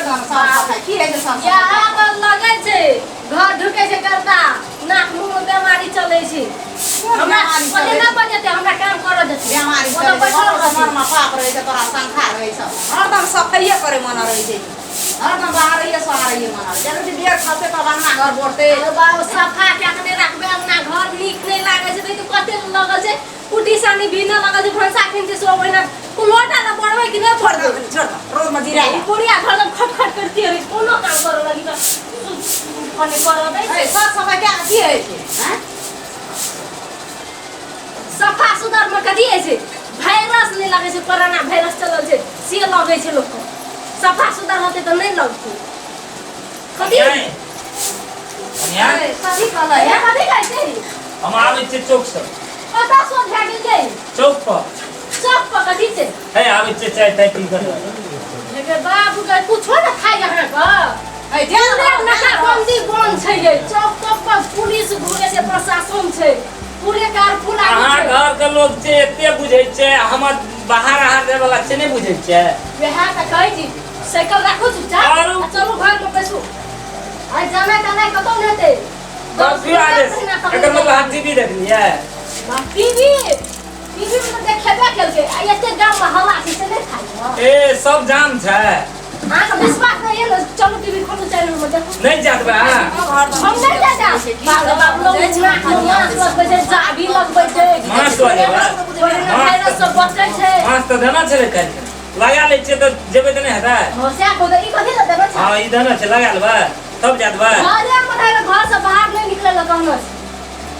तहन साफ सफाइ की होइ छै साफ सफाइ? यहाँ पर लगै छै घर ढुकै छै करता नाक मुँह में बेमारी चलै छै। कोन हमरा बेमारी ओते चलै ना छै? बजेतै, हमरा काम करऽ देतै। बेमारी ओतऽ चलै छै, बैठल हमरो रहतै। मनमे पाप रहै छै, तोरा शंखा रहै छौ। हरदम सफाइए करै मन रहै छै, हरदम बाहरैए सोहारैए मन रहै छै। जब बेर खसतै तब अङ्गना घर बोरतै। अरे बाबू, सफा कए के नहि राखबै अंगना घर नीक नहि लागै छै। देखियौ कते लगल छै कुटी सानी भी नहि लगल छै, भनसा खिन छै सब ओहिना। लोटा ने पड़बै कि नहि पड़बै? छोड़ दो, रोजमे जीरा ई बुढ़िया घरदम खट खट करती रहै छै, कोनो काम करऽ लगी तऽ कने करऽ दै छै। साफ सफाइ कए कऽ की होइ छै, आँय? सफा सुथर मे कथी होइ छै? वायरस नहि लगै छै। कोरोना वायरस चलल छै से लगै छै लोकके। सफा सुथर रहतै तऽ नहि लगतै। कथी? कनिया, कथी कहलै? हे, कथी कहै छै? हम आबै छियै चौक से। कतऽ सोच भए गेल छै? चौक पर। चौक पर कथी छै? हे, आबै छियै चाय ताय पी कऽ। हे बाबू के, कुछो ने खाइ अहाँके। ऐ, ध्यान पूरे रह, ध्यान रह। नाकाबंदी बंद छै ये। चौक चौक पर पुलिस घूरे छै, प्रशासन छै, पूरे कारफू लागल अहाँ छै। घर के लोग छै एते बुझै छै, हमर बाहर अहाँ जाय वाला छै, नहि बुझै छियै? वएह तऽ कहै छी, साइकिल राखू चुपचाप आरू? आ चलू घर मे बैसू। आइ जाना ताना कतौ नहि हेतै। कर्फ्यू आदेश। एकर मतलब अहाँ टीवी देखलियै? टीवी, टीवी मे तऽ देखेबे केलकै। आ एते गाम मे हवा छै से नहि खाइ छै? ए, सब जाम छै। अहाँके विश्वास नहि है ने? चलू टीवी खोलू, चैनल मे देखू। नहि जात बा अहाँ? हम नहि जाता। बाप रे बाप, लोग नाक मे मास्क लगबै छै, जाबी लगबै छै। मास्क लगेबै? कोरोना वायरस से बचै छै। मास्क तऽ देना छलै काल्हि, लगा लै छियै तऽ जेबै तऽ नहि हेतै? हँ, सएह कहू तऽ, ई कथी लए देने छै? हँ, ई देना छै, लगा लेबै तब जात बा। घरे मे रहै, घर से बाहर नहि निकलै लए कहने छै।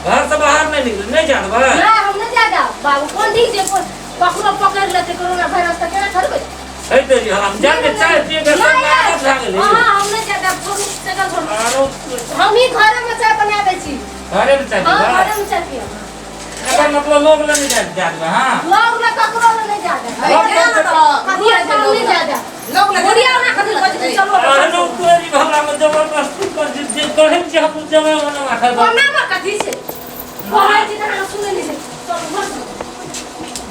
घर से बाहर नहि निकले, नहि जात बा? नहि, हम नहि जादा बाबू। कोन ठीक छै, कोन ककरो पकड़ि लेतै कोरोना वायरस तऽ केना छोड़बै? है तेरी, हम जान के चाय पिए के सब आदत भए गेलै। हँ, हम नहि जादा। छोड़ू, साइकिल छोड़ू। आरो? हम ही घरे मे चाय बना दै छी। घरे मे चाय हँ। पीबै? घरे मे चाय पियब। एकर मतलब लोग लग नहि जात बा? हँ, लोग लग ककरो लग नहि जादा। ऐ, ध्यान रह। कथी होइ छै हम लोग नहि लग? जादा। लोग लग बुढ़िया ओना कथी लए बजै छै? चलू। आरो तोरी हमरा में जबरदस्ती कर जे जे कहै छै हम जमे मने माथा पर। कोना मे कथी छै? कहै छी तऽ अहाँ सुनै नहि छै। चलू घर चलू।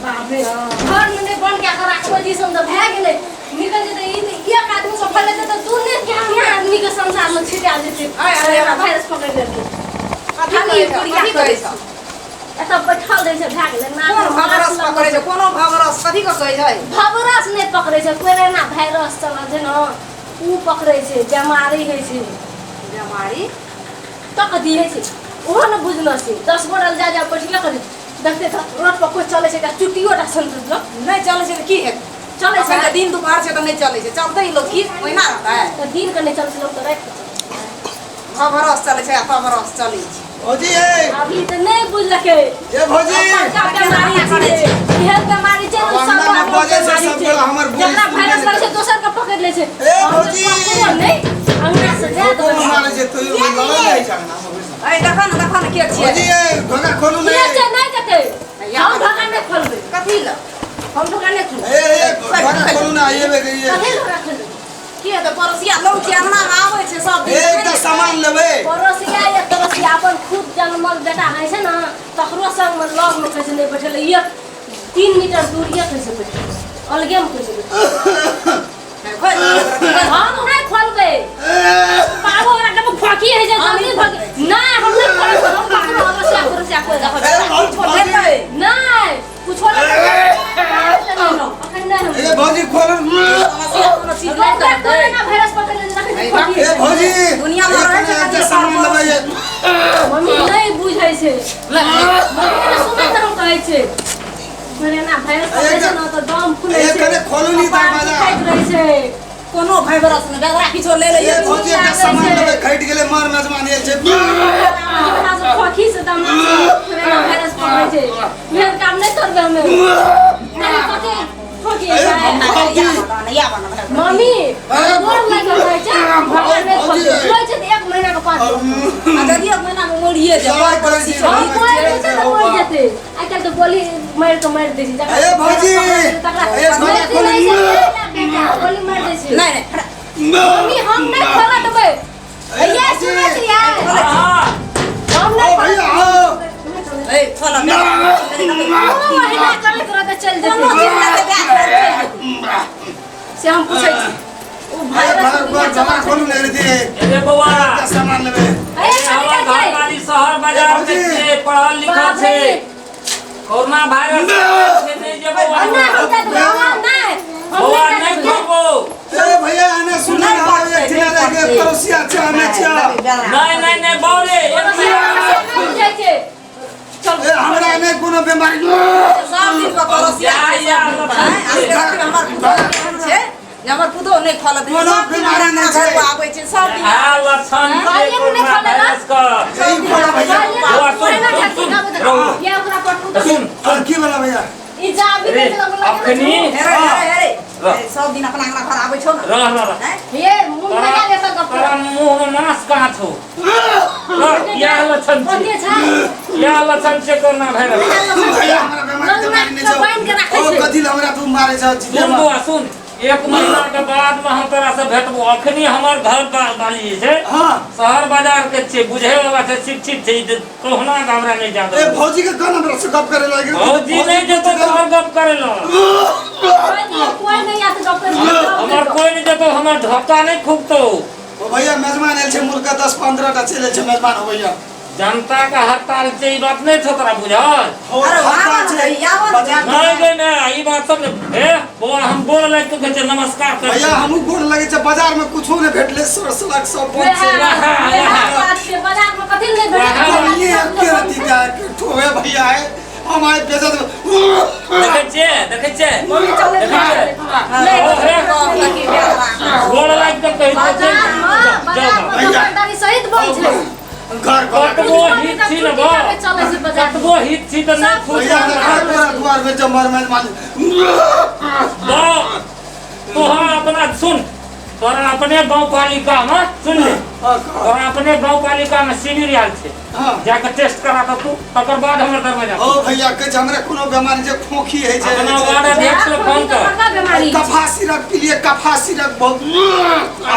बाप रे, घर मे नहि बंद कए कऽ राखबै जी सब तऽ भए गेलै। निकल जेतै ई तऽ एक आदमी से फैलेतै तऽ दुनिया के आदमी के संसार मे छिटा जेतै। आय, आय, आय। वायरस पकड़ि लेलकै। कथी खाली कहै छौ? बुढ़िया कथी कहै छौ? एतऽ बैठल रहै छै, भए गेलै। नाक कोन मे भवरस मास्क पकड़ै छै? कोनो भवरस कथी के कहै छै? भवरस नहि पकड़ै छै, कोरोना वायरस चलल छै ने, ओ पकड़ै छै, बेमारी होइ छै। बेमारी तऽ कथी होइ छै ओहो ने बुझलो छै। 10 गोटा जा जा बैठबे करै, देखते तऽ रोड पर कोइ चलै छै तऽ चुट्टियो टा सन्तुष्ट लोक नहि चलै छै तऽ की हेतै? चलै अखन छै। तऽ दिन दुपहर छै तऽ नहि चलै छै। चलतै ई लोक की ओहिना रहतै? तऽ दिन के नहि चलै छै लोक तऽ राति के चलै छै। भवरस चलै छै आ तवरस चलै छै। भौजी ए। अभी तऽ नहि बुझलकै। ए भौजी। बड़का बेमारी छै, एहन बेमारी छै ने, अब सब अंगना मे आदमी बजै छै बेमारी सब छै। गोरा, हमर बुढ़ी जकरा सुनबे वायरस नहि लगै छै दोसर के पकड़ि लै छै। ए हम तऽ भौजी। पकड़ो नहि अंगना से जाय कोन देबै। मारै छै तोयो लड़ै नहि छै अंगना मे बैस। ऐ, देखऽ ने, देखऽ ने के छियै। भौजी ए, ढोका खोलू ने। के छै? नहि जेतै। हम ढोका नहि खोलबै। कथी लए? हम ढोका नहि खोलबै। ए ए, ढोका खोलू ने, आइए गइए। कथी ढोका खोलबै? की हेतै? पड़ोसिया लोग छै, अंगना मे आबै छै सब ए, दिन। एकटा सामान लेबै। पड़ोसिया या तड़ोसिया, अपन खुद जन्मल बेटा होइ छै ने तकरो संगमे लग मे कहै छै नहि बैठे लए, एक 3 मीटर दूरिये कहै छै बैठे, अलगे मे कहै छै बैठे। खोलि दे। हम नहि खोलबै बाबू, ओकरा जब खोखी होइ छै जल्दी भग। नहि, हम नहि खोलबै। हम ककरो अड़ोसिया पड़ोसिया कोइ देखो, ए, किछो भौजी। हेतै। नहि, कुछो नहि, अखन नहि हम। ए भौजी, खोलू। समस्या कोनो चीज नहि लोक करतै। कोरोना वायरस पकड़ि लेने देखै छै खोखी। ए भौजी। दुनिया मे रहै छै एकटा कते सामान लेबै। मम्मी नहि बुझै छै। मम्मी ने सुनै तऽ हम कहै छै कोरोना वायरस पकड़ै छै ने तऽ दम फूलै ए, छै, कने खोलू नी कपार दरवाजा। दुखाइत रहै छै। कोनो भैबरस नहि बेगरा किछो ले ए लैए। भौजी, एकटा सामान लेबै, घटि गेलै, मार मेजबान आयल छै। हमरा सब खोखी से दम कोरोना वायरस पकड़ै छै, मेहन काम नहि करबै हमे। नहि, कथी खोखी ए, छै? भौजी। मम्मी गोर लागि रहै छै, भगवान नहि खोलतै। खोलै छै तऽ एक महीना के बाद। जदि एक महीना मे मरिए जाए। दवाइ करै छी। हम कोइ रहै छै तऽ मरि जेतै। आइ काल्हि तऽ गोली मारि कऽ मारि दै छै जकरा। ए भौजी। तकरा ए, भौजी, मृत्यु होइ छै, बेटा, गोली मारि दै छै। नहि नहि, मम्मी, हम नहि खोलऽ देबै। ए, ये भौजी। सुनै छियै? हाँ। हम नहि ओ भैया आओ। ए, खोलऽ। ओ अहिना करैत रहतै, चलि कोनो जेतै चीज नहि, बैग चलि जेतै। से हम पूछै छी। ओ वायरस घर दुनिया घर चलल घर छै। खोलू ने रे अरे बौआ के सामान लेबै ए, हमर कथी घर छै? वाली शहर बाजार के भौजी। छै, पढ़ल लिखल बाप छै रे। कोरोना वायरस छै नहि जेबो अन्ना हम तऽ बौआ नहि हम बौआ नहि नहि जाय देबै। खबो ए भैया एने सुनै ना एक ठिना रह के पड़ोसिया छै हमे छिया नहीं नहीं नहीं बौरे एक पड़ोसिया महीना नहि जाइ छै। चलू। ए हमरा एने कोनो बीमारी सब दिन पर पड़ोसिया छै, या, सब दिन पर, हैं? आजकल के हमर पुतोह केहन छै जे हमर पुतोह नहि खोलत कोनो सब दिन बीमारी हमरा नहि छै। घर आबै छै सब दिन आ लक्षण छै बालिए नहि कोरोना खोले ना। वायरस के ई खोला भैया बौआ, सुन, ओहिना सुन, खातिर सुन, आबै तऽ रहू। ये ओकरा पटू तऽ- सुन और की वाला भैया ई जाबी अरे, के लगल लगे ना अखनी हेरे हेरे हेरे रह। ए, सब दिन अपना अंगना घर आबै छौ ने रह रह रह हैं? ये मुंह लगा ले सब गप तोरा मुंह में मास्क कहाँ छौ रह, इएह लक्षण छै ओते छै इएह लक्षण छै कोरोना वायरस भैया हमरा बीमारी तेमारी नहि छौ बान्हि के राखै ओ छै। कथी लए हमरा तू मारै छौ जीते सुन बौआ सुन एक महीना के बाद में हम तोरा से भेटबो अखनी हमर घर वाली जे छै हाँ शहर बाजार के छै बुझे वाला छै शिक्षित छै ई जे कहुना के हमरा नहीं ए जान भौजी के कौन हमरा से गप करे लागे भौजी नहीं जेतो तोहर गप करे ला कोई नहीं आते डॉक्टर हमर कोई नहीं जेतो हमर धक्का नहीं खुबतो ओ भैया मेजबान आयल छै मुल्क 10 15 टा चलि छै मेजबान हो भैया जनता का हड़ताल छै ई बात नहीं छौ तोरा बुझल और अरे हड़ताल वाह, छै भैया, वाह, बाजार नहीं गे नहीं ई बात सब नहीं ए बौआ हम गोर लागि के कहै छियै नमस्कार कर भैया हमहूँ गोर लगै छै बाजार में कुछो नहि भेटलै सर सड़क सब बंद छै बाजार में कथी नहीं भेटल ये के रति का ठोए भैया है हम आए बेजत देखै छियै देखै छियै मम्मी चलै देखै छियै नहीं, नहीं, गोर लागि के कहै छियै बाजार में बाजार में दुकानदारी सहित बंद छै घर घर कतबो हित छी ने बा चलै छै बाजार कतबो हित छी तऽ नहि खुश भैया घर तोरा दुआर में जमर में मान बा तोहर अपना सुन तोरा अपने गाँव पालिका में सुन ले तोरा अपने गाँव पालिका में शिविर आयल छै हाँ जाके टेस्ट करा के तू तकर बाद हमर दरवाजा ओ भैया कहै छै हमरा कोनो बेमारी छै खोखी होइ छै अपना वार्ड अध्यक्ष लग फोन कर बड़का बीमारी कफा सिरप पी लिए कफा सिरप बहुत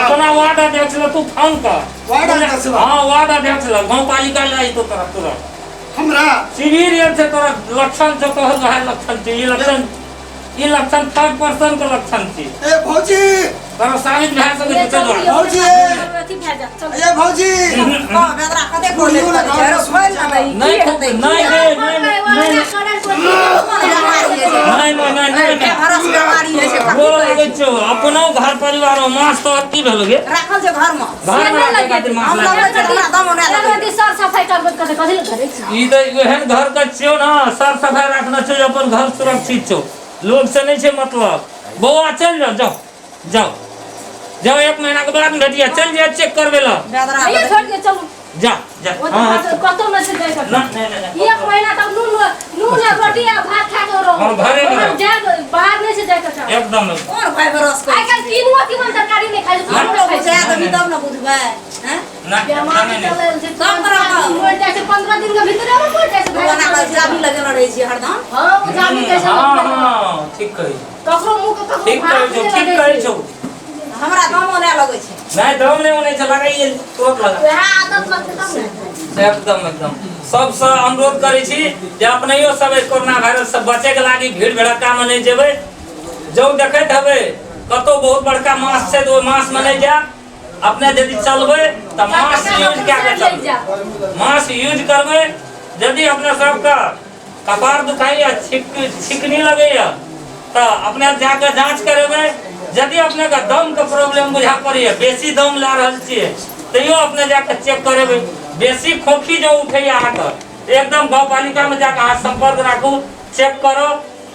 अपना वार्ड अध्यक्ष लग तू फोन कर वार्ड अध्यक्ष लग? हाँ वार्ड अध्यक्ष लग गाँव पालिका ले अयतो तोरा तुरंत हमरा शिविर आयल छै तोरा लक्षण छौ तोहर वएह लक्षण छै ई लक्षण ई लक्षण थर्ड पर्सन के लक्षण छै ए भौजी तोरा साबित भए सकै छै चल चलू भौजी। अथी भए जायत चलू ए भौजी बेदरा कते खोले बोलियौ ने, छै खोल ना भाई नहीं नहीं नहीं नहीं नहीं नहीं नहीं नहीं नहीं हरस बीमारी होइ छै गोर लगै छौ अपनो घर परिवार में माछ तो की भेल गे राखल छै घर में घर में राखै खातिर माछ हम लागै लगै छै हमरा दम नहि लगै लगै सर सफाई करबै कथी कथी लए करै छी ई तऽ एहन घर के छियौ ने साफ सफाइ राखने छौ जे अपन घर सुरक्षित छौ लोग से नहीं छै मतलब बौआ चलि जाओ जाओ जाओ जाओ एक महीना के बाद में भेटिया चल जाए चेक करबे ला बेदरा भैया छोड़ के चलू जा जा ओ हाँ तऽ कतौ नहि छै जाइ ना के नहीं नहीं नहीं एक महीना तक नून नून आ रोटी आ भात खा के रहू हाँ, घरे में रहू। जाए बाहर नहीं से जाए के चाही। एकदम कोन भाई बरस आइ काल्हि किनुआ तीमन तरकारी नहीं खाइ छै हम कुछो लोग नहि खाइ बुझाए छै देबी तब ने बुझबै हैं ना बेमारी नहीं नहीं चलल छै सब तरह के। मरि जाइ छै 15 दिन के भीतरे मे मरि जाइ छै भगवान के चाबी लगेने रहै छियै हरदम हां ओ जाबी कैसे हाँ हाँ ठीक कही ककरो मुंह के ककरो ठीक भात कहै छौ नहि ठीक लगै कहै छै। छौ हमरा दमो नहि लगै छै नहीं दम नहीं होने छै लगाइए तुरंत लगा वएह आदत लगतै तब ने एकदम एकदम सबसँ अनुरोध करै छी जे अपनहियो सब एहि कोरोना वायरस से बचे के लागी भीड़ भड़क्का में नहीं जेबै जौ देखैत हेबै कतौ बहुत बड़का मास छै तऽ ओहि मास में नहीं जायब अपने यदि चलबै तऽ मास्क यूज कए के चलबै मास्क यूज करबै यदि अपने सबके कपार दुखाइया छिकनी लगैया तऽ अपने जाके जाँच करेबै यदि अपने के दम के प्रॉब्लम बुझा पड़ैया बेसी दम लए रहल छियै तैयो अपने जाके चेक करेबै बेसी खोखी जो उठैया अहाँके एकदम गाँव पालिका में जाके अहाँ संपर्क राखू चेक करो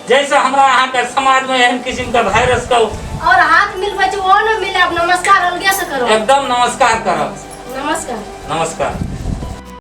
जैसे हमरा अहाँके समाज में एहन किस्म के वायरस के और हाथ मिलबै छै ओहो नहि मिलायब नमस्कार अलगे से करब एकदम नमस्कार करब नमस्कार नमस्कार।